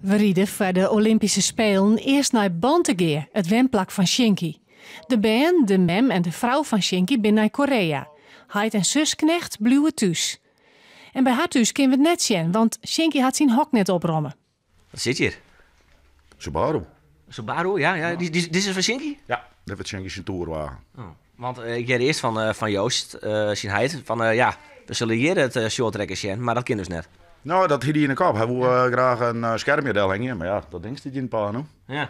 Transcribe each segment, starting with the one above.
We ride foar de Olympyske Spelen earst nei Bantegea, it wenplak fan Sjinkie. De bern, de mem en de frou fan Sjinkie binne nei Korea. Heit en sus Knegt bliuwe thús. En by har thús kinne we it net sjen, want Sjinkie hat syn hok net opromme. Wat sit hjir? Subaru. Subaru, ja. ja. Dit is fan Sjinkie? Ja, dat is Sjinkie syn toerwagen. Oh. Want ik hearde earst fan Joost, syn heit, fan ja, we sille hjir it shorttracken sjen, mar dat kin dus net. No, dat hie hy yn de kop. Hy woe graach in skermje delhingje, mar ja, dat ding stiet yn it pân no. Ja.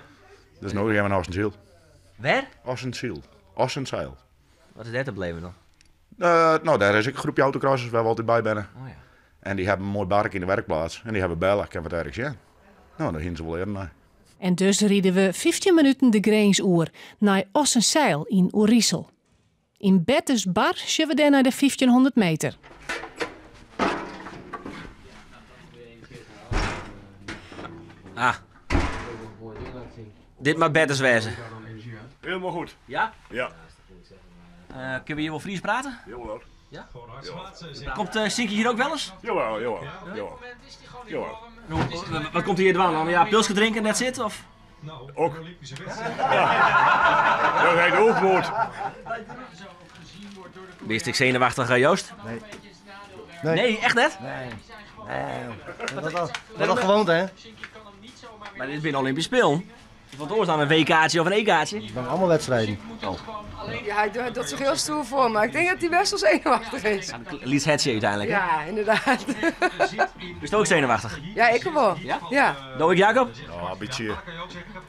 Dus no gean we nei Ossensyl. Wêr? Ossensyl. Ossensyl. Wat is dêr te beleven dan? No, dêr is ek in groepje autocrossers wêr't we altyd by binne. Oh, ja. En dy hawwe in moai barke yn de werkplaats. En dy hawwe belle, kinne we it ergens sjen. No, dêr hiene se wol earen nei. En dus ride we 15 minuten de grins oer nei Ossenzijl yn Oerisel. Yn Bertus Bar sjogge we dêr nei de 1500 meter. Ah. Dit moat Bertus wêze. Helemaal goed. Ja? Ja. Kinne we hjir wol Frysk prate? Jawel. Ja? Komt Sjinkie hjir ek wolris? Jawel, jawel, jawel. Jawel. Wat komt hy hjir dwaan dan? Ja, pilske drinke en that's it? Of? Ook. Ja. Dat heet oefboot. Bist ek senuwachtich, Joost? Nee. Nee. Nee, echt net? Nee. Nee. Dat is al, dat gewoond, hè? Maar dit binne Olympische Spelen. Wat oars dan in WK'tje of in EK'tje. Het zijn allemaal wedstrijden. Oh. Ja, hij doet zich heel stoer voor, maar ik denk dat hij best wel zenuwachtig is. Ja, lyts hertsje uiteindelijk. Hè? Ja, inderdaad. Bist ook zenuwachtig? Ja, ik wel. Ja? Ja. Doe ik Jacob? Ja, een beetje.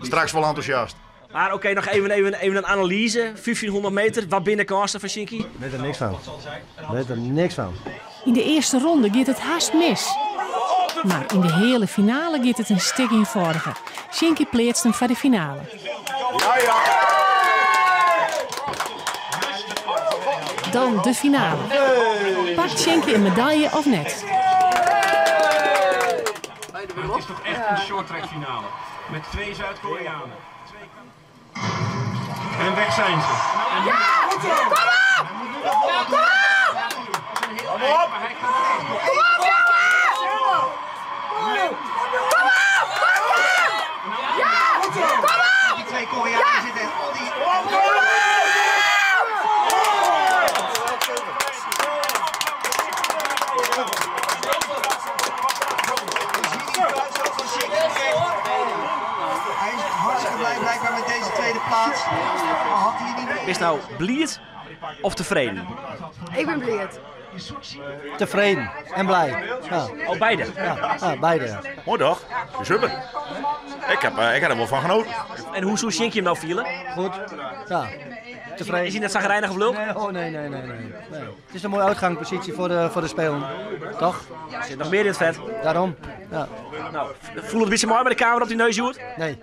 Straks wel enthousiast. Maar oké, nog even een analyse. 1500 meter, wat binne de kânsen fan Sjinkie? Weet er niks van. Weet er niks van. Yn de earste ronde giet it hast mis. Mar yn de heale finale giet it in stik ienfâldiger. Sjinkie pleatst him foar de finale. Ja, ja. Dan de finale. Pakt Sjinkie in medalje of net? Het is toch echt een shorttrack finale. Met twee Zuid-Koreanen. En weg zijn ze. Ja! Kom op! Kom op! Kom op! Kom op, jongen! Kom op! Pak hem! Ja! Kom op! Die twee Koreanen zitten en al die... Kom op! Hij is hartstikke blij blijkbaar met deze tweede plaats. Maar had hij niet... Bist no bliid of tefreden? Ik ben bliid. Tevreden en blij. Ja. Oh, beide? Ja, ja, beide. Ja. Mooi toch? Super. Ik heb er wel van genoten. En hoe soe Sjinkie him no fiele? Goed. Ja. Tevreden. Is hy net sagrijnich of lilk? Nee, oh, nee, nee, nee, nee, nee. Het is een mooie uitgangspositie voor de Spelen. Toch? Er sit noch mear yn it fet. Daarom. Ja. No, fiel it in bytsje mei mei de kamera op dyn neus hjoed? Nee.